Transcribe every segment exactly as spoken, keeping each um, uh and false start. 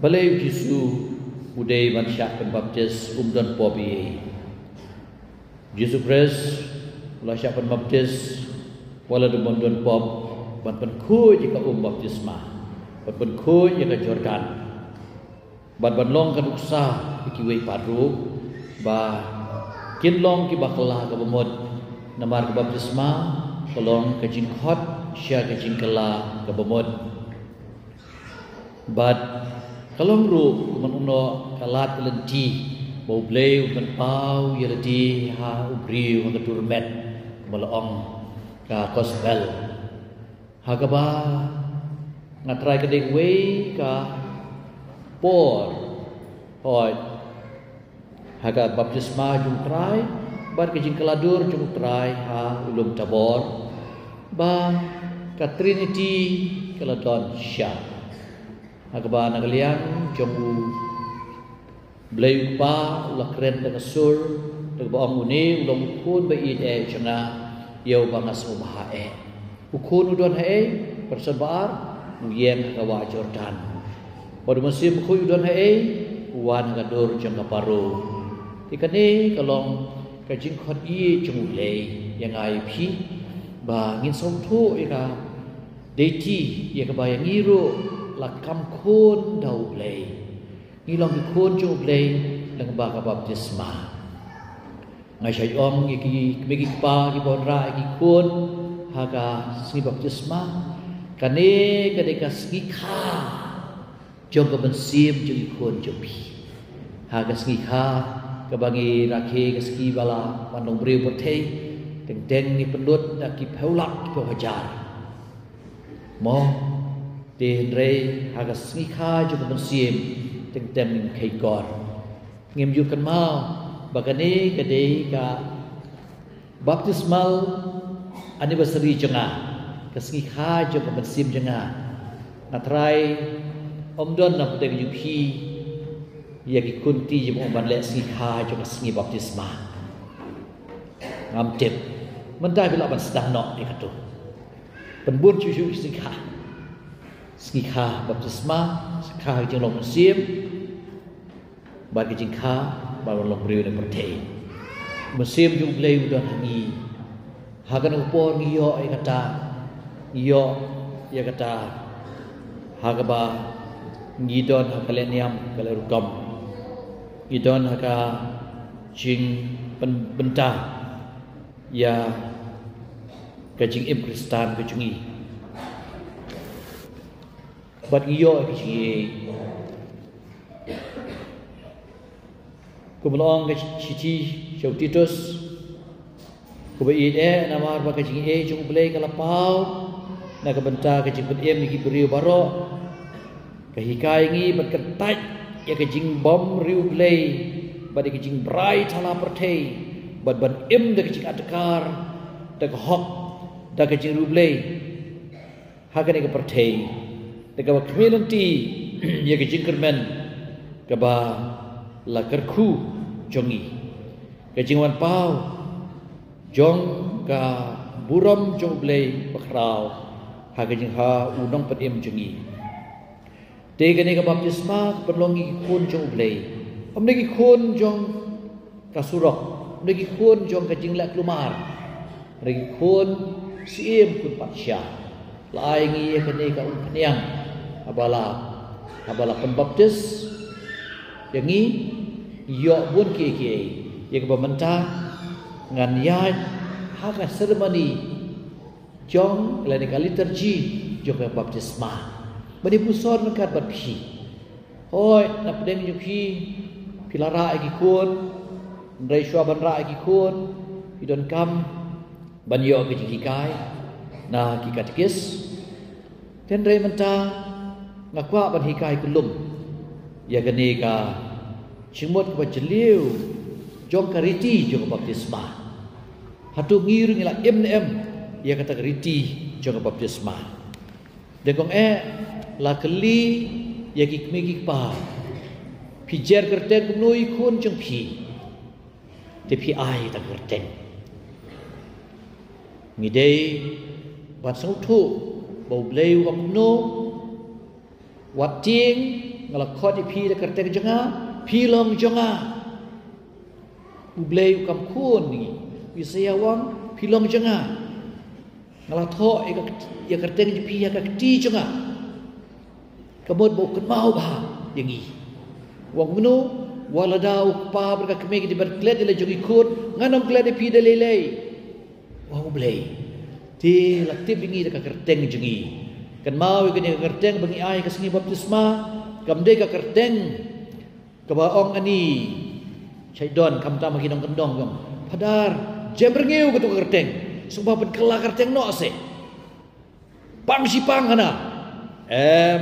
Balei u Jisu u dei ban shah pynbaptis, um don pop ïa u Jisu Khrist? U la shah pynbaptis wat la u bym don pop, ban pynkhuid ïa ka um baptisma, ban pynkhuid ïa ka Jordan, bad ban long ka nuksa ïa kiwei pat ruh, ba kin long kiba kylla ka bamut. Namar ka baptisma ka long ka jingkhot sha ka jingkylla ka bamut. Bad ka long ruh kumno ka lad ka lynti ba U Blei u pynpaw ïa lade ha u briew ha ka dur met, kumba la ong ka gospel. Ha kaba nga trai ka dei kawei ka por, hooid, ha ka baptisma jong U Trai bad ka jingkylla dur jong U Trai ha u lum Tabor, ba ka Trinity ka la don shisha. Ha kaba na ka liang jong U Blei U Kpa u la kren da ka sur, da kaba ong, une u long u Khun ba ïeit eh jong nga, ïa uba nga sngewbha eh. U Khun u don haei? Person ba ar, u ïeng ha ka wah Jordan. Bad U Mynsiem Bakhuid u don haei? U wan ha ka dur jong ka Paro. Te kane ka long ka jingkhot ïeit jong U Blei ïa nga ïa phi, ba ngin sngewthuh ïa ka deiti ïa kaba ïa ngi ruh la kam khun da U Blei. Ngi long ki khun jong U Blei lyngba ka baptisma. Nga shait ong ïa ki kmie ki kpa kiba wanrah ïa ki khun ha ka sngi baptisma, kane ka dei ka sngi kha jong ka mynsiem jong ki khun jong phi. Ha ka sngi kha kaba ngi rakhe ka sngi ba la wan long briew pyrthei, teng teng ngi pynlut da ki phew lak ki phew hajar. Mo, te hynrei ha ka sngi kha jong ka mynsiem, teng teng ngim kheiñ kor. Ngim ju kynmaw ba kane ka dei ka baptismal anniversary jong nga, ka sngi kha jong ka mynsiem jong nga. Nga trai ym don na pdeng jong phi ïa ki khun kti jong u ban leh sngi kha jong ka sngi baptisma. Ngam tip. Mynta phi lah ban sdang noh ïa kato. Pynbun shuh shuh sngi kha. Sngi kha baptisma, sngi kha jinglong mynsiem, bad ka jingkha ban long briew na pyrthei. Mynsiem jong U Blei u don ha ngi. Ha kane ka por ngi ïoh ïa kata, ngi ïoh ïa kata ha kaba ngi don ha ka lehniam ka lehrukom. Ngi don ha ka jingpynbynta ïa ka jingim Khristan ka jong ngi. Bad ngi ïoh ka jingïeit. Kumba la ong ka shithi sha u Titus, ko ba ïeit eh, namar ba ka jingïeit jong U Blei ka la paw na ka bynta ka jingpynim ïa ki briew baroh. Ka hikai ngi ban kyntait ïa ka jingbym riewblei bad ïa ka jingbrai thala pyrthei, bad ban im da ka jingadkar, da ka hok, da ka jingriewblei ha kane ka pyrthei, da kaba khmih lynti ïa ka jingkyrmen kaba la kyrkhu jong ngi. Ka jingwan paw jong ka burom jong U Blei bakhraw ha ka jingha u nongpynim jong ngi. Te kane ka baptisma ka pynlong ngi ki khun jong U Blei. Ym dei ki khun jong ka surok, ym dei ki khun jong ka jingleh kulmar. Hynrei ki khun syiem, khun patsha. La ai ngi ïa kane ka umphniang haba la, haba la pynbaptis ïa ngi, ïoh bun kiei kiei. Ïa kaba mynta ngan ïaid ha ka seremoni jong lane ka liturgi jong ka baptisma. Ban ïa puson ryngkat bad phi. Hooid, na pdeng jong phi, phi la rah ïa ki khun, hynrei shuwa ban rah ïa ki khun, phi donkam ban ïoh ka jinghikai na ki katekis. Hynrei mynta nga kwah ban hikai kyllum ïa kane ka jingmut kaba jylliew jong ka riti jong ka baptisma. Hato ngi ruh ngi la im ne em ïa kata ka riti jong ka baptisma? Dei kong eh, la kylli ïa ki kmie ki kpa, phi jer kyrteng kumno ïa ki khun jong phi? Te phi ai ta kyrteng. Ngi dei ban sngewthuh ba U Blei u ong kumno, wat tieng, Nga la khot ïa phi da ka kyrteng jong nga, phi long jong nga. U Blei u kam khun ngi. Isaïah u ong, phi long jong nga. Nga la thoh ïa ka, ïa ka kyrteng jong phi ïa ka kti jong nga. Ka mut ba u kynmaw bha ïa ngi. U ong kumno, wat lada u kpa bad ka kmie ki dei ban klet ïa la jong ki khun, ngan ym klet ïa phi da lei lei. U ong U Blei. Te la tip ïa ngi da ka kyrteng jong ngi. Kynmaw ïa kane ka kyrteng ba ngi ai ha ka sngi baptisma, kam dei ka kyrteng kaba ong ani, shait don, khamtam ha ki nongkyndong, ong, Phadar, Jem Rngiew katu ka kyrteng. Sngewbha pynkylla kyrteng noh seh. Pang shi pang hana. Em.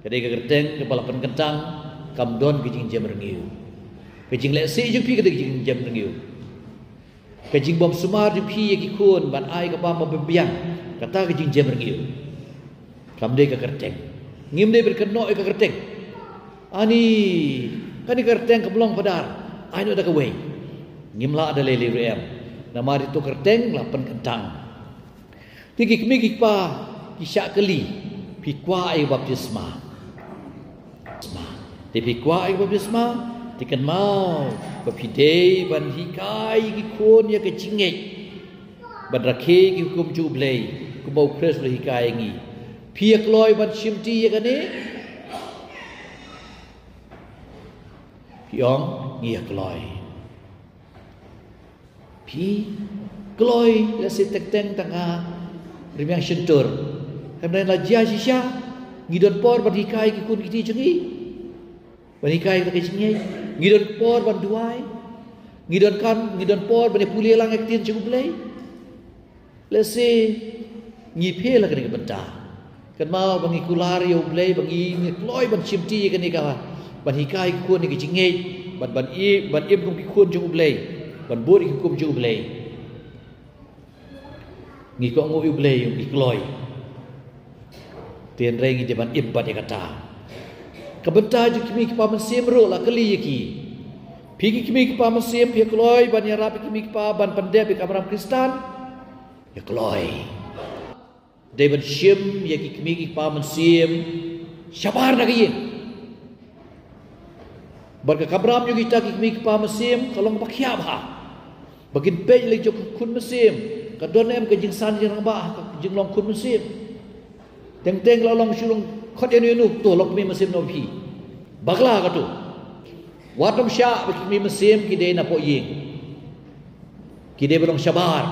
Ka dei ka kyrteng kaba la pynkyntang, kam don ka jingjem rngiew. Ka jinglehsih jong phi ka dei ka jingjem rngiew. Ka jingbym sumar jong phi ïa ki khun ban ai ka bam ba biang, kata ka jingjem rngiew. Kam dei ka kyrteng. Ngim dei ban kynnoh ïa ka kyrteng. Ani, kane ka kyrteng kam long, Phadar. Ai noh da kawei. Ngim lah da lei lei ruh em. Namar ïa tu kyrteng la pynkyntang. Te ki kmie ki kpa ki shah kylli, phi kwah ïa ka baptisma? Te phi kwah ïa ka baptisma? Te kynmaw ba phi dei ban hikai ïa ki khun ïa ka jingngeit, ban rakhe ïa ki hukum jong U Blei, kumba U Khrist u la hikai ïa ngi. Phi ïa kloi ban shimti ïa kane? Phi ong, ngi ïa kloi. Phi kloi, lehse teng teng tang ha Rmiang Shyntur. Hynrei la jia shisha, ngi don por ban hikai ki khun ki kti jong ngi. Ban hikai ka jingngeit. Ngi don por ban duwai. Ngi don kan, ngi don por ban ïa pule lang ïa ka ktien jong U Blei. Lehse ngi fail ha kane ka bynta. Kynmaw ba ngi kular ïa U Blei ba ngi, ngi kloi ban shimti ïa kane ka, ban hikai ki khun ïa ka jingngeit, ban, ban i, ban im kum ki khun jong U Blei, ban bud ïa ki hukum jong U Blei. Ngi kohnguh ïa U Blei, ngi kloi. Te hynrei ngi dei ban im pat ïa kata. Ka bynta jong ki kmie ki kpa mynsiem ruh la kylli ïa ki. Phi ki kmie ki kpa mynsiem, phi ïa kloi ban ïarap ïa ki kmie ki kpa ban pyndep ïa ka kamram Khristan? Ïa kloi. Dei ban shim ïa ki kmie ki kpa mynsiem shabar na ka ïing. Bad ka kamram jong kita ki kmie ki kpa mynsiem ka long ba khia bha. Ba kin peit lei jong ka khun mynsiem, ka don em ka jingsan jingrangbah ha ka jinglong khun mynsiem. Teng teng la long shu long khot ïano ïano, to long kmie mynsiem na phi. Bakla katu. Wat ym shah ba ki kmie mynsiem ki dei na poh ïing. Ki dei ban long shabar.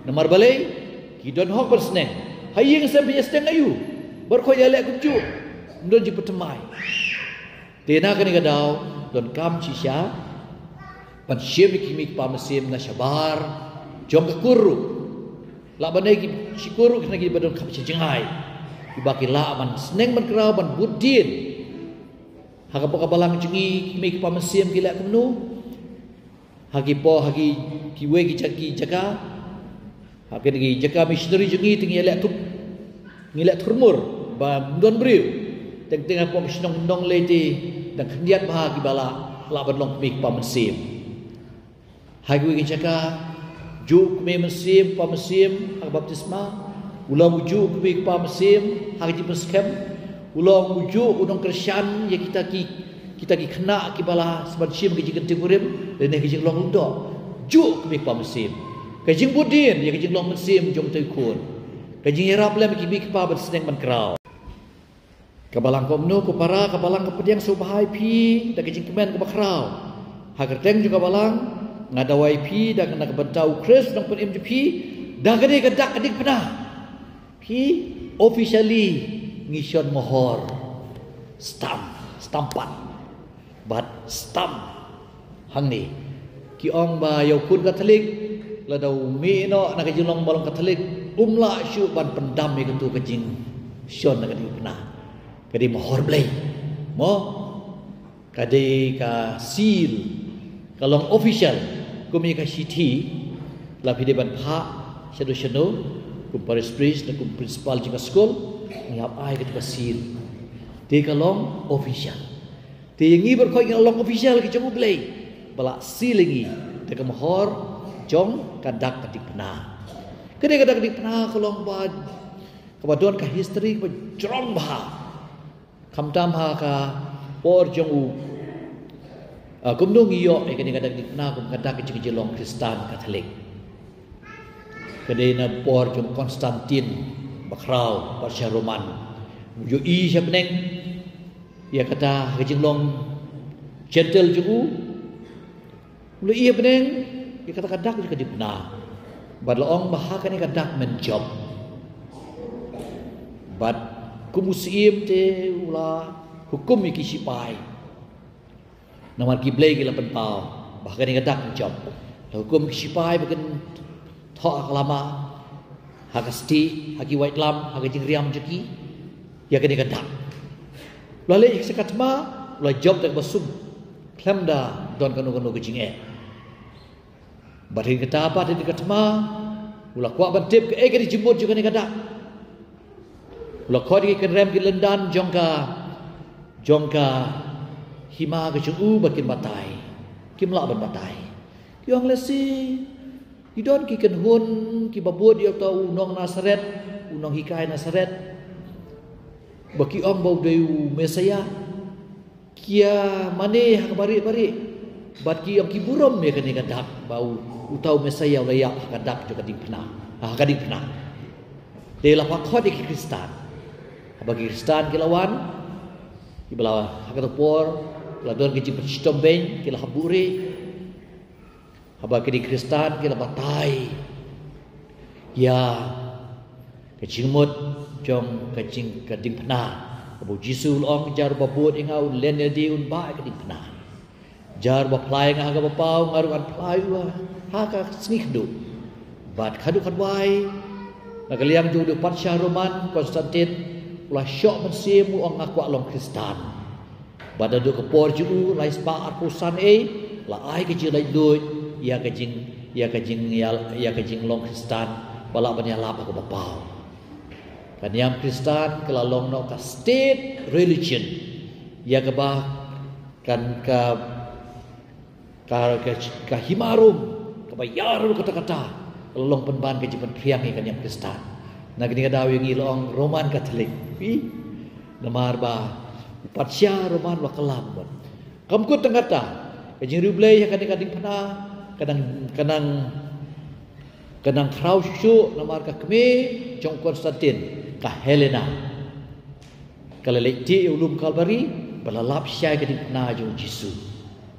Namar balei? Ki don hok ban sneng. Ha ïing sem phi ïa sneng aïu? Baroh khoit ïaleh kumjuh. Ym don jingpynthymmai. Te na kane ka daw donkam shisha ban shim ïa ki kmie ki kpa mynsiem na shabar jong ka kur ruh. Lah ban dei ki shi kur ruh, kine kiba donkam sha jngai, kiba ki lah ban sneng ban kraw ban bud dien. Ha kaba ka balang jong ngi ki kmie ki kpa mynsiem ki leh kumno? Ha ki por, ha ki, kiwei ki jaka, ki jaka, ha kine ki jaka missionary jong ngi te ngi leh tup, ngi leh thurmur ba ym don briew. Teng teng hapoh ki shnong nongleit te dang khyndiat bha kiba la lah ban long kmie kpa mynsiem. Ha kiwei ki jaka juh kmie mynsiem, kpa mynsiem ha ka baptisma. U long u juh kmie kpa mynsiem ha ka jingpynskhem. U long u juh u nongkyrshan ïa kita ki, kita ki khynnah kiba la shu ban shim ka jingkyntiew kurim lane ka jinglong lyngdoh. Juh kmie kpa mynsiem. Ka jingbud dien ïa ka jinglong mynsiem jong uta u khun. Ka jingïarap lem ïa ki kmie kpa ban sneng ban kraw. Ka balang kumno, ko para, ka balang ka pdiang sngewbha ïa phi da ka jingkmen kaba khraw. Ha ka kyrteng jong ka balang nga dawa ïa phi da ka, na ka bynta U Khrist u nongpynim jong phi, da kane ka dak ka diengphna, phi officially ngi shon mohor, stamp, stamp pat bad stamp hangne. Ki ong ba ïa u khun Katholik lada u mih noh na ka jinglong ba long Katholik, um lah shuh ban pyndam ïa katu ka jingshon na ka diengphna. Ka dei mohor Blei. Mo? Ka dei ka seal. Ka long official. Kum ïa ka shithi, la phi dei ban phah shano shano, kum parish priest ne kum principal jong ka skul, ngi hap ai katu ka seal. Te ka long official. Te ïa ngi baroh khoit ngi la long official ki jong U Blei ba la seal ïa ngi da ka mohor jong ka dak ka diengphna. Ka dei ka dak ka diengphna ka long ba, kaba don ka history kaba jrong bha. Khamtam ha ka por jong u, ah, kumno ngi ïoh ïa kane ka dak dingphna kum ka dak jong ka jinglong Khristan Katholik. Ka dei na por jong Konstantin Bakhraw, Patsha Roman. U ïohi sha bneng ïa kata ka jinglong Gentile jong u. U la ïohi bneng ïa kata ka dak jong ka dingphna. Bad la ong ba ha kane ka dak men jop. Bad kum u syiem te u la hukum ïa ki shipai. Namar ki blei ki la pynpaw ba ha kane ka dak men jop. La hukum ki shipai ba kin thoh ha ka lama, ha ka stieh, ha ki waitlam, ha ka jingriam jong ki, ïa kane ka dak. La leh ïa ka thma, la jop da kaba suk, khlem da don kano kano ka jingeh. Bad ha kata pat ha ka thma, u la kwah ban tip kaei ka jingmut jong kane ka dak. U la khot ïa ki kynrem ki lyndan jong ka, jong ka hima ka jong u ba kin batai. Kim lah ban batai. Ki ong lehse ki don ki kynhun kiba bud ïa uta u nong Nasaret, u nonghikai Nasaret, ba ki ong ba u dei u Messaïah. Ki ïa mane ha ka bari bari. Bad ki ong ki burom ïa kane ka dak ba u, uta u Messaïah u la ïap ha ka dak jong ka dingphna. Ha ka dingphna. Te la pynkhot ïa ki Khristan. Haba ki Khristan ki la wan, kiba la ha kata ka por la don ka jingpynshitom beiñ, ki la hap buhrieh. Haba ki dei Khristan ki la batai ïa ka jingmut jong ka jing, ka dingphna. Kaba u Jisu u la ong, jar ba bud ïa nga un len ïa lade, un bah ïa ka dingphna. Jar ba phla ïa nga ha kaba paw, nga ruh ngan phla ïa u ha ka sngi khadduh. Bad khadduh khadwai, na ka liang jong u patsha Roman Konstantin, u la shoh mynsiem, u ong nga kwah long Khristan. Bad naduh ka por jong u lai spah arphew san A D, la ai ka jinglaitluid ïa ka jing, ïa ka jing, ïa, ïa ka jinglong Khristan, ba lah ban ïalap ha kaba paw. Ka niam Khristan ka la long noh ka state religion. Ïa kaba kan ka Ka, ka, ka hima Rom, kaba ïar ruh katta katta, ka la long pynban ka jingpynphriang ïa ka niam Khristan. Na kane ka daw ïa ngi la ong Roman Catholic. Phi, namar ba u patsha Roman u la kylla bad. Kam kut tang katta, ka jingriewblei ha kane ka dingphna, ka nang, ka nang, ka nang khraw shuh shuh, namar ka kmie jong Konstantin, ka Helena. Ka la leit tih ïa u lum Kalbari, ba la lap shai ka dingphna jong u Jisu.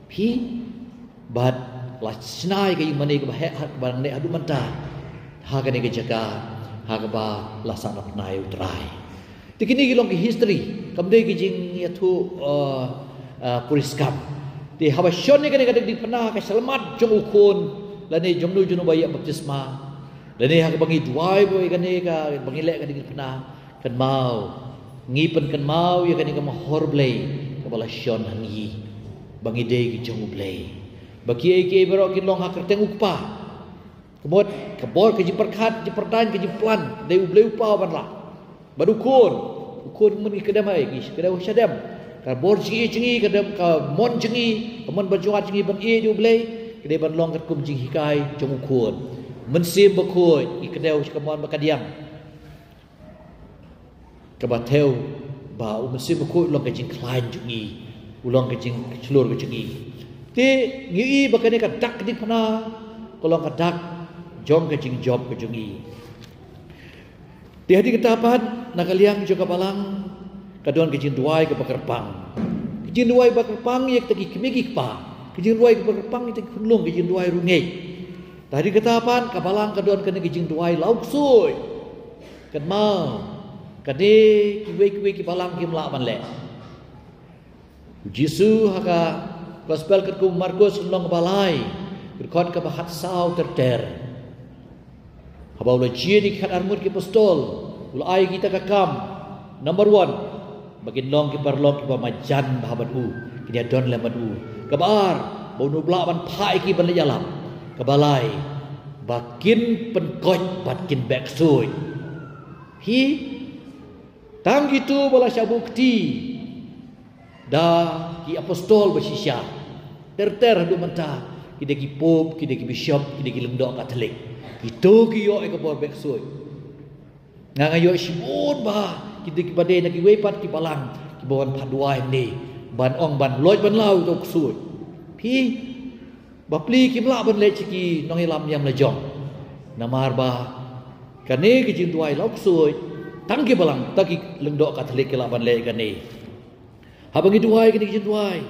Phi, bad la shna ïa ka ïingmane kaba heh, ha kaba nang neh haduh mynta. Ha kane ka jaka, ha kaba la sahnarphna ïa u Trai. Te kine ki long ki history, kam dei ki jingïathuh, uh, uh, puriskam. Te haba shon ïa kane ka dingphna ka shyllmat jong u khun, lane jong no jong no ba ïa baptisma. Lane ha kaba ngi duwai ba ïa kane ka, ba ngi leh ka dingphna. Kynmaw, ngi pynkynmaw ïa kane ka mohor Blei kaba la shon ha ngi, ba ngi dei ki jong u Blei. Ba kiei kiei baroh kin long ha kyrteng u Kpa. Ka mut, ka bor, ka jingpyrkhat, jingpyrdan, ka jingplan, dei u Blei u paw ban lah. Bad u khun, u khun myn ngi kdem ha ei, ngi kdew shadem. Ka bor jingïeit jong ngi, ka dem, ka mon jong ngi, ka mon ba jngoh jong ngi ban ïeit ïa u Blei, ka dei ban long katkum jinghikai jong u khun. Mynsiem Bakhuid, ngi kdew sha ka mon ba ka diang. Kaba thew ba u Mynsiem Bakhuid u long ka jingkhlaiñ jong ngi, u long ka jingshlur ka jong ngi. Te ngi ïohi ba kane ka dak ka dingphna ka long ka dak jong ka jingjop ka jong ngi. Te hadien kata pat na ka liang jong ka balang ka don ka jingduwai kaba kyrpang. Ka jingduwai ba kyrpang ïa kita ki kmie ki kpa. Ka jingduwai kaba kyrpang ïa kita ki khunlung, ka jingduwai rungeit. Te hadien kata pat ka balang ka don kane ka jingduwai la u ksuid. Kynmaw, kane kiwei kiwei ki balang kim lah ban leh. U Jisu ha ka Gospel katkum u Markus lynnong ba lai, dkhot kaba khatsaw ter ter. Haba u la jia ïa ki khatar ngut ki apostol, u la ai kita ka kam. Number one, ba kin long ki paralok kiba marjan bha bad u, kin ïadon lem bad u. Kaba ar, ba un ym lah ban phah ïa ki ban leit ïalap. Kaba lai, ba kin pynkoit bad kin beh ksuid. Hi, tang kito ba la shah buh kti da ki apostol ba shisha. Ter ter haduh mynta, ki dei ki pope, ki dei ki bishop, ki dei ki lyngdoh Katholik. Kito ki ïoh ïa ka bor beh ksuid. Nga nga ïoh shibun bha, ki dei kiba dei na kiwei pat ki balang, ban phah duwai ne, ban ong ban loit ban law ïa u ksuid. Phi, bapli kim lah ban leit sha ki nongïalam niam lajong. Namar ba kane ka jingduwai law ksuid, tang ki balang, tang ki lyngdoh Katholik ki lah ban leh kane. Haba ngi duwai kane ka jingduwai,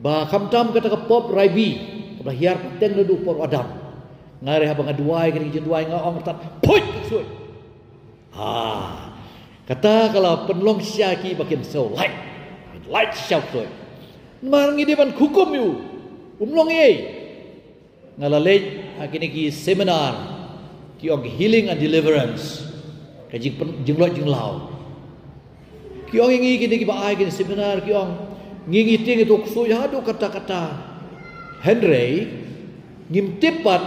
ba khamtam kata ka pop raibi, kaba hiar pateng naduh por Adam. Nga ruh haba nga duwai kane ka jingduwai nga ong tat, phuit ksuid. Ha. Kata ka la pynlong sha ki ba kin siew lait. Lait sha u ksuid. Namar ngi dei ban hukum ïa u. Um long ei. Nga la leit ha kine ki seminar, ki ong healing and deliverance. Ka jing, jingloit jinglaw. Ki ong ïa ngi kine ki ba ai kine seminar, ki ong ngi ngi tieng ïa u ksuid haduh katta katta. Hynrei ngim tip pat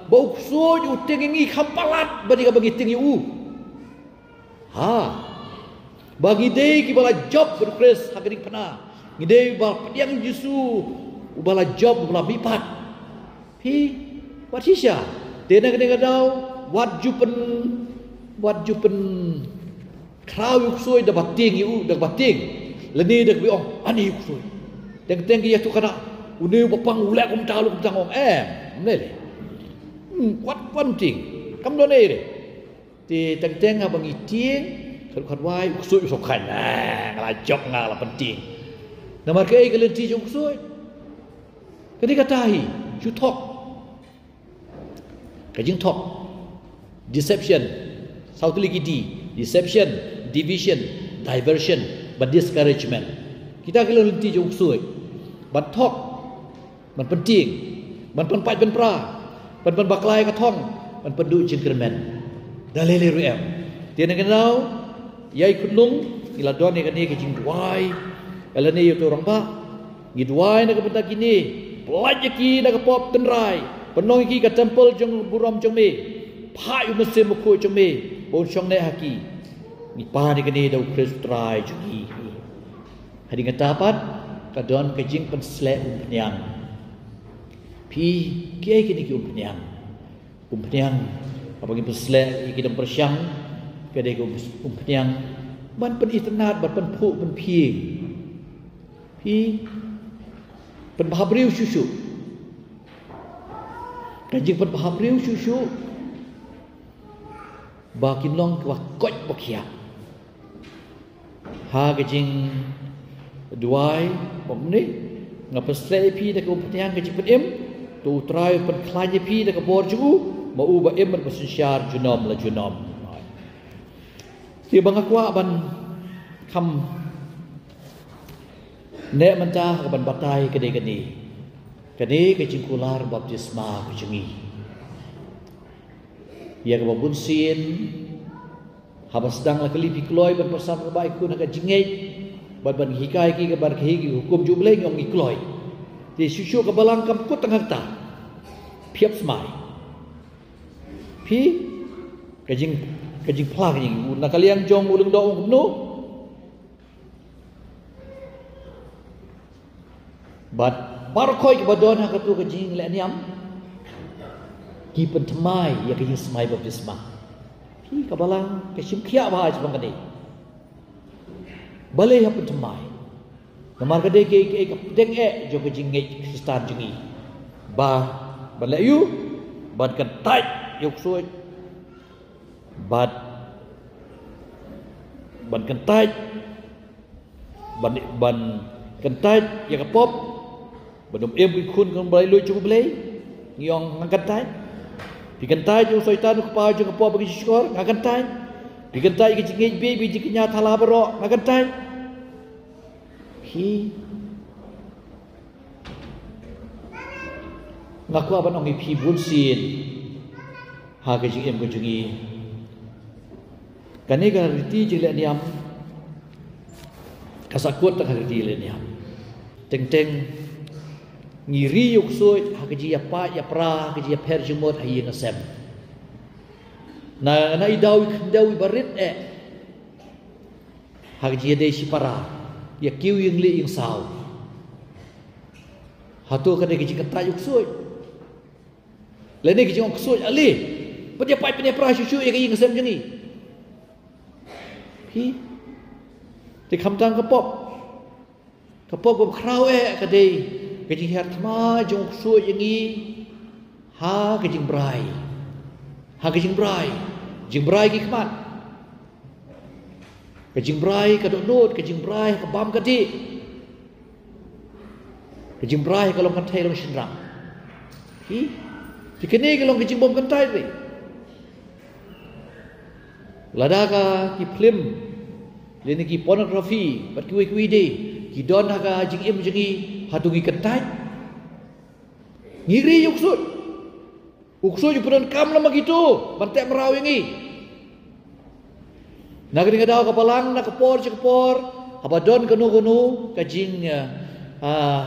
ba u ksuid u tieng ïa ngi kham palat ba dei kaba ngi tieng ïa u. Ha. Ba ngi dei kiba la jop bad u Khrist ha ka diengphna. Ngi dei ba pdiang Jisu uba la jop, uba la mihpat. Phi, wat shisha. Te na ka diengphna, wat ju pyn, wat ju pynkhraw ïa u ksuid da ba tieng ïa u, da ba tieng. Lane da kaba ong, ani ïa u ksuid. Teng teng ki ïathuh kane, une uba pang u leh kumta, u leh kumta, ong em. Mne le. Hmm, wat, wat tieng. Kam don ei re. Te teng teng haba ngi tieng, khat khat wai, u ksuid u sngewkhan. Ah, nga la jop, nga la pyntieng. Namar kaei ka lynti jong u ksuid? Kane kata hi, ju thok. Ka jingthok. Deception. Saw tylli ki D. Deception, division, diversion, bad discouragement. Kita ki lynti jong u ksuid. Ban thok. Ban pyntieng, ban pynpait pynpra, ban pynbakla ïa ka thong, ban pynduh jingkyrmen. Da lei lei ruh em. Te na ka daw, ïa i khunlung, ngi la don ïa kane ka jingduwai. Ïa lane ïa uto u rangbah. Ngi duwai na ka bynta kine. Pyllait ïa ki na ka pop tynrai. Pynlong ïa ki ka templ jong u burom jong me. Phah ïa u Mynsiem Bakhuid jong me. Ba un shong neh ha ki. Ngi pan ïa kane da u Khrist u Trai jong ngi. Hadien kata pat, ka don ka jingpynsleh umphniang. Phi, kiei kine ki umphniang? Umphniang, haba ngi pynsleh ïa ki nongpyrshang, ka dei ka um-, umphniang ban pynitynnad, ban pynphuh, pynphieng. Phi, pynbhabriew shuh shuh. Ka jingpynbhabriew shuh shuh. Ba kin long kiba koit ba khiah. Ha ka jingduwai, ba kumne, nga pynsleh ïa phi da ka umphniang ka jingpynim, to u Trai un pynkhlaiñ ïa phi da ka bor jong u, ma u ba im bad ba synshar junom la junom. Te ba nga kwah ban kham neh mynta ha kaban batai ka dei kane. Kane ka jingkular baptisma ka jong ngi. Ïa kaba bun sien, haba sdang la kylli phi kloi ban pyrshang ba i khun ha ka jingngeit, bad ban hikai ki, ka ban hikai ki hukum jong U Blei, ngi ong ngi kloi. Te shuh shuh ka balang kam kut tang ha kata. Phi ap smai. Phi, ka jing, ka jingphla ka jing, na ka liang jong u lyngdoh u kumno. Bad baroh khoit kiba don ha kato ka jingleh niam, ki pynthymmai ïa ka jingsmai baptisma. Phi, ka balang ka shim khiah bha shaphang kane. Balei ha pynthymmai? Namar ka dei ka, ka, ka pdeng eh jong ka jingngeit Khristan jong ngi. Ba, ban leh aïu, ban kyntait ïa u ksuid. Bad ban kyntait, ban, ban kyntait ïa ka pop, ban ym im ki khun kum ba la luid jong U Blei. Ngi ong nga kyntait. Phi kyntait ïa u Soitan u kpa jong ka pop ba ki shukor, nga kyntait. Phi kyntait ïa ka jingngeit bieit, ba ki jingkñia thala baroh, nga kyntait. Phi, nga kwah ban ong ïa phi bun sien ha ka jingim ka jong ngi. Kane ka riti jingleh niam ka sahkut tang ha ka riti leh niam. Teng teng ngi ri ïa u ksuid ha ka jingïapait ïapra, ha ka jingïapher jingmut ha ïing ha sem. Na, na i daw i khyndew iba rit eh. Ha ka jingïadei shipara, ïa kiew ïing lieh ïing saw. Hato ka dei ka jingkyntait ïa u ksuid? Lane ka jingong ksuid ale, pynïapait pynïapra shuh shuh ïa ka ïing ka sem jong ngi. Phi, Te khamtam ka pop. Ka pop kaba khraw eh ka dei ka jinghiar thma jong u ksuid ïa ngi ha ka jingbrai. Ha ka jingbrai. Jingbrai ki khmat. Ka jingbrai ka dohnud, ka jingbrai ka bam ka dih. Ka jingbrai ka long kynthei long shynrang. Ki? Te kane ka long ka jingbym kyntait re. Lada ka ki phlim, lane ki pornography, bad kiwei kiwei de, ki don ha ka jingim jong ngi, hato ngi kyntait? Ngi ri ïa u ksuid. U ksuid u pyndonkam lem ma kito ban teh mraw ïa ngi. Na kane ka daw ka balang na ka por sha ka por, haba don kano kano ka jing, ah, ah,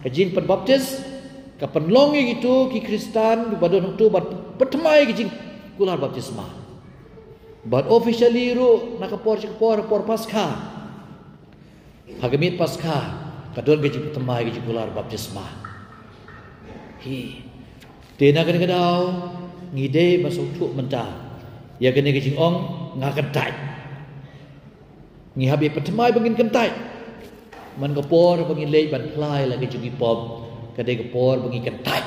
ka jingpynbaptis, ka pynlong ïa kito ki Khristan ba don hangto ban pynthymmai ïa ka jingkular baptisma. Bad officially ruh na ka por sha ka por, por Paskha. Ha ka miet Paskha ka don ka jingpynthymmai ka jingkular baptisma. Hi. Te na kane ka daw ngi dei ban sngewthuh mynta ïa kane ka jingong nga kyntait. Ngi hap ïa pynthymmai ba ngin kyntait. Man ka por ba ngin leit ban phla ïa la ka jong ki pop ka dei ka por ba ngi kyntait.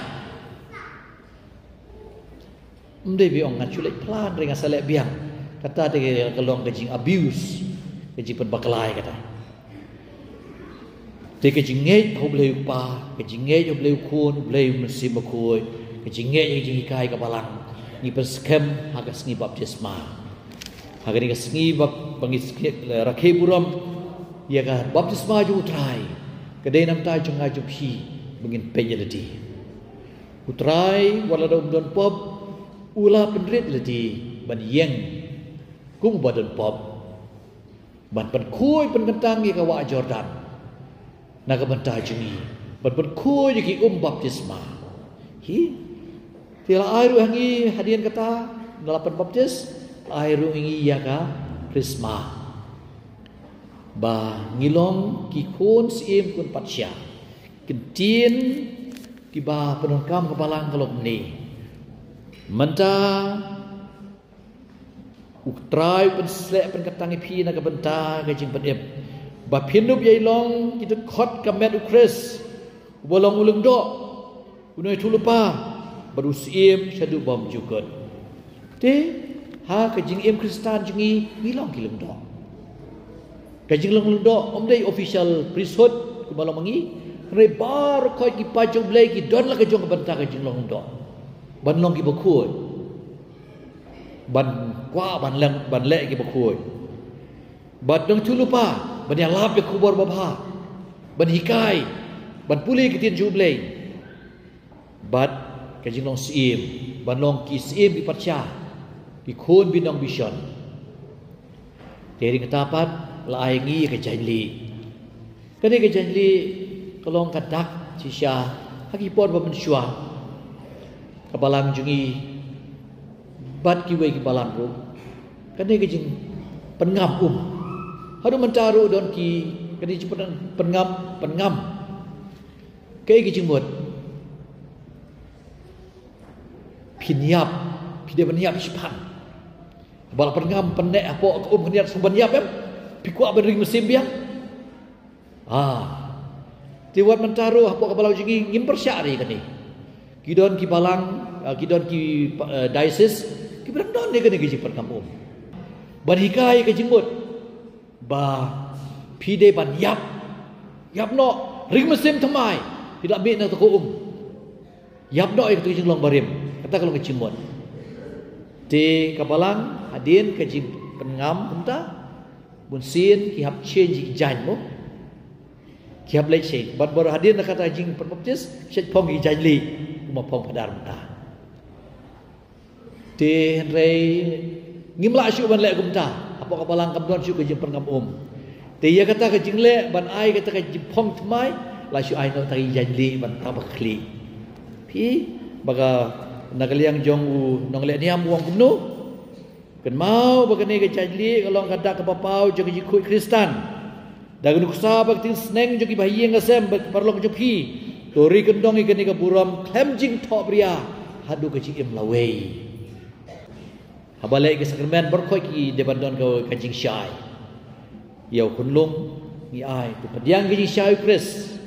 Ym dei ba ong ngan shu leit phla hynrei nga sa leh biang. Kata te ka long ka jing abuse, ka jingpynbakla ïa kata. Te ka jingngeit ha U Blei U Kpa, ka jingngeit ha U Blei U Khun, U Blei U Mynsiem Bakhuid, ka jingngeit ha ka jinghikai ka balang, ngi pynskhem ha ka sngi baptisma. Ha kane ka sngi bap-, ba ngi skhem, eh, rakhe burom ïa ka baptisma jong U Trai, ka dei na ka bynta jong nga jong phi ba ngin peit ïalade. U Trai, wat lada um don pop, u la pynrit lade ban ïeng kum uba don pop, ban pynkhuid pynkyntang ïa ka wah Jordan na ka bynta jong ngi, ban pynkhuid ïa ki um baptisma. Hi. Te la ai ruh ha ngi hadien kata, la pynbaptis, la ai ruh ha ngi ïa ka Krisma. Ba ngi long ki khun syiem khun patsha. Ktien kiba pyndonkam ka balang ka long ne. Mynta U Trai u pynsleh pynkyntang ïa phi na ka bynta ka jingpynim. Ba phin ïoh ïa long ki dkhot ka met U Khrist. Uba long u lyngdoh, u nongïathuhlypa bad u syiem shaduh bymjukut. Te ha ka jingim Khristan jong ngi, ngi long ki lyngdoh. Ka jinglong lyngdoh ym dei official priesthood kumba long ma ngi. Hynrei baroh khoit ki paid jong U Blei ki don la ka jong ka bynta ka jinglong lyngdoh. Ban long kiba khuid. Ban kwah ban leh, ban leh kiba khuid. Ban nongïathuhlypa, ban ïalap ïa ka khubor babha. Ban hikai, ban pule ka ktien jong U Blei. Bad ka jinglong syiem, ban long ki syiem ki patsha, ki khun binong bishon. Te hynrei kata pat la ai ngi ka jaiñlieh. Kane ka jaiñlieh ka long ka dak shisha ha ki por ba mynshuwa. Ka balang jong ngi bad kiwei ki balang ruh. Kane ka jingpynngam um. Haduh mynta ruh don ki kane jingpynngam, pynngam. Kaei ka jingmut? Phin ïap, phi dei ban ïap shiphang. Ba la pynngam pynneh hapoh ka um khyndiat shu ban ïap em? Phi kwah ban ring mynsiem biang? Ah. Te wat mynta ruh hapoh ka balang jong ngi ngim pyrshah re kane. Ki don ki balang, ah, ki don ki, eh, diocese, ki ba dang don re kane ka jingpynngam um. Ban hikai ka jingmut. Ba phi dei ban ïap. Ïap noh, ring mynsiem thymmai. Phi lah mih na ka um. Ïap noh ïa kata ka jinglong barim. Kata ka long ka jingmut. Te ka balang hadien ka jingpynngam kumta. Bunsien ki hap change ki jaiñ mo. Ki hap leit shane. Bad baroh hadien na kata ka jingpynbaptis, shait phong ki jaiñlieh. Kumba phong phadar mynta. Te hynrei ngim lah shuh ban leh kumta. Hapoh ka balang kam don shuh ka jingpynngam um. Te ïa kata ka jingleh ban ai kata ka jingphong thymmai, lah shuh ai noh kata ka jingïaid leh ban tang ba khlieh. Phi ba ka na ka liang jong u nongleh niam u ong kumno? Kynmaw ba kane ka jingïaid leh ka long ka dak kaba paw jong ka jingkhuid Khristan. Da ka nuksa ba ka ktien sneng jong ki bahaïing hasem bad ki paralok jong phi. To ri kyndong ïa kane ka burom khlem jingthoh bria haduh ka jingim lawei. Haba leh ïa ka sakramen baroh khoit ki dei ban don ka, ka jingshai. Ïa u khunlung ngi ai, to pdiang ka jingshai u Khrist.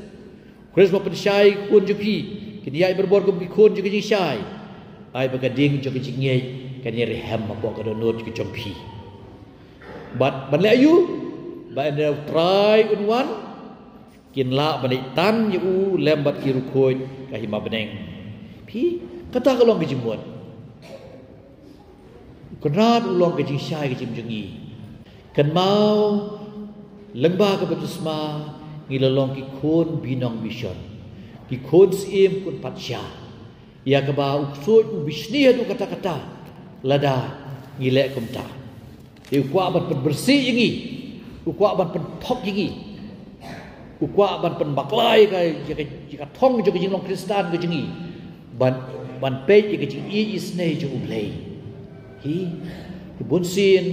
Khrist ba pynshai khun jong phi, kin ïaid barabor kum ki khun jong ka jingshai. Ai ba ka ding jong ka jingngeit kan ïarhem hapoh ka dohnud ka jong phi. Bad ban leh aïu? Ba hynda u Trai un wan, kin lah ban ïaid tan ïa u lem bad ki riewkhuid ka hima bneng. Phi, kata ka long ka jingmut. Kynrad u long ka jingshai ka jingim jong ngi. Kynmaw, lyngba ka baptisma ngi la long ki khun binong bishon, ki khun syiem khun patsha. Ïa kaba u ksuid u bishni haduh katta katta lada ngi leh kumta. Te u kwah ban pynbyrsih ïa ngi, u kwah ban pynthok ïa ngi, u kwah ban pynbakla ïa ka, ïa ka, ïa ka thong jong ka jinglong Khristan ka jong ngi. Ban, ban peit ïa ka jingïeit isynei jong U Blei. Hi, ki bun sien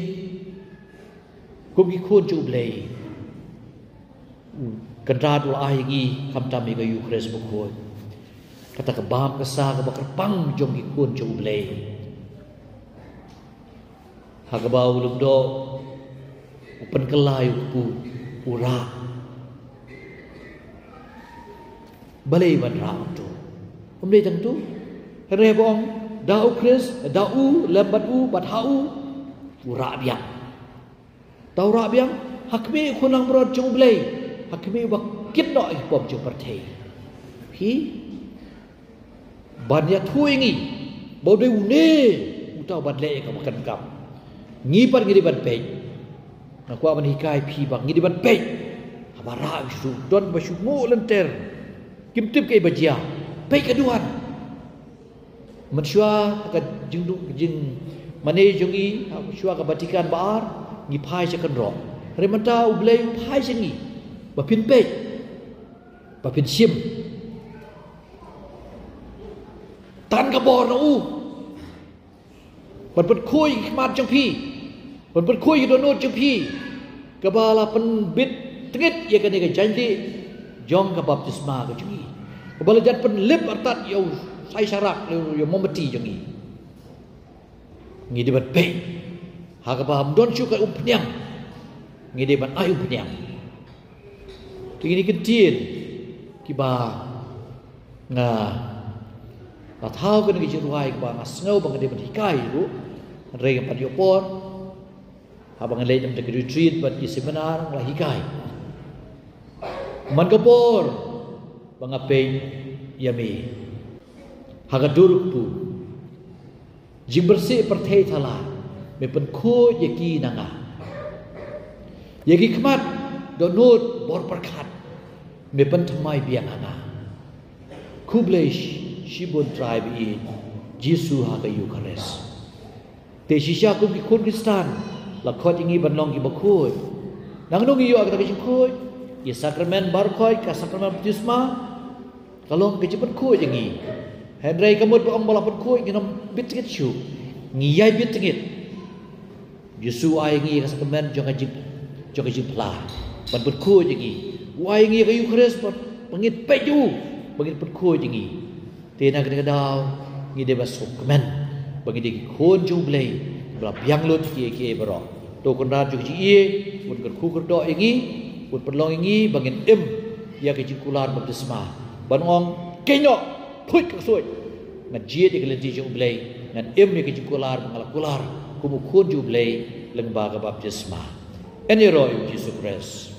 kum ki khun jong U Blei, Kynrad u la ai ïa ngi khamtam ïa ka Ïukharist bakhuid, kata ka bam ka sa kaba kyrpang jong ki khun jong U Blei. Ha kaba u lyngdoh u pynkylla ïa u kpu, u rah. Balei ban rah hangto? Um dei tang tu. Hynrei ba ong da U Khrist, da u lem bad u bad ha u, u rah biang. Te u rah biang ha khmih u khun langbrot jong U Blei, ha khmih uba kit noh ïa ki pop jong pyrthei. Phi, ban ïathuh ïa ngi ba u dei une uta uban leh ïa kaba kyrkhu. Ngi pat ngi dei ban peit. Nga kwah ban hikai phi ba ngi dei ban peit. Haba rah u shu don ba shu nguh lynter. Kim tip kaei ba jia. Peit ka duwan. Mynshuwa ha ka jingdu-, jingmane jong ngi, ha, shuwa ka Vatican ba ar, ngi phai sha kynroh. Hynrei mynta U Blei u phai sha ngi ba phin peit, ba phin shim. Tan ka bor na u ban pynkhuid ïa ki khmat jong phi, ban pynkhuid ïa ki dohnud jong phi, kaba la pynbit tngit ïa kane ka jaiñdih jong ka baptisma ka jong ngi, kaba la jan pynlip artat ïa u sai sharak, ïa u mombati jong ngi. Ngi dei ban peit ha kaba ym don shuh ka umphniang. Ngi dei ban ai umphniang. Te kine ki ktien kiba nga la thaw kane ka jingrwai kaba nga sngew ba nga dei ban hikai ruh. Hynrei nga pat ïoh por haba nga leit na ka retreat bad ki seminar nga la hikai. Man ka por ba nga peit ïa me ha ka dur u kpu. Jingpyrsih pyrthei thala, me pynkhuid ïa ki na nga. Ïa ki khmat dohnud bor pyrkhat, me pynthymmai biang ha nga. Khublei shibun Trai ba ïeit Jisu ha ka Ïukharist. Te shisha kum ki khun Khristan la khot ïa ngi ban long kiba khuid. Nangno ngi ïoh kata ka jingkhuid? Ïa sakramen baroh khoit, ka sakramen baptisma. Ka long ka jingpynkhuid ïa ngi. Hynrei ka mut ba ong ba la pynkhuid ngin ym bit tngit shuh. Ngi ïai bit tngit. Jisu u ai ïa ngi ka sakramen jong ka jing, jong ka jingphla ban pynkhuid ïa ngi. U ai ïa ngi ka Ïukharist ba, ba ngin peit ïa u, ba ngin pynkhuid ïa ngi. Te na kane ka daw ngi dei ban sngewkmen ba ngi dei ki khun jong U Blei ba la biang lut ïa kiei kiei baroh. To Kynrad jong ka jingïeit un kyrkhu kyrdoh ïa ngi, un pynlong ïa ngi ba ngin im ïa ka jingkular baptisma. Ban ong, kynnoh, phuid ka ksuid. Ngan jied ïa ka lynti jong U Blei, ngan im ïa ka jingkular ba nga la kular kum u khun jong U Blei lyngba ka baptisma. Yn ïaroh ïa U Jisu Khrist.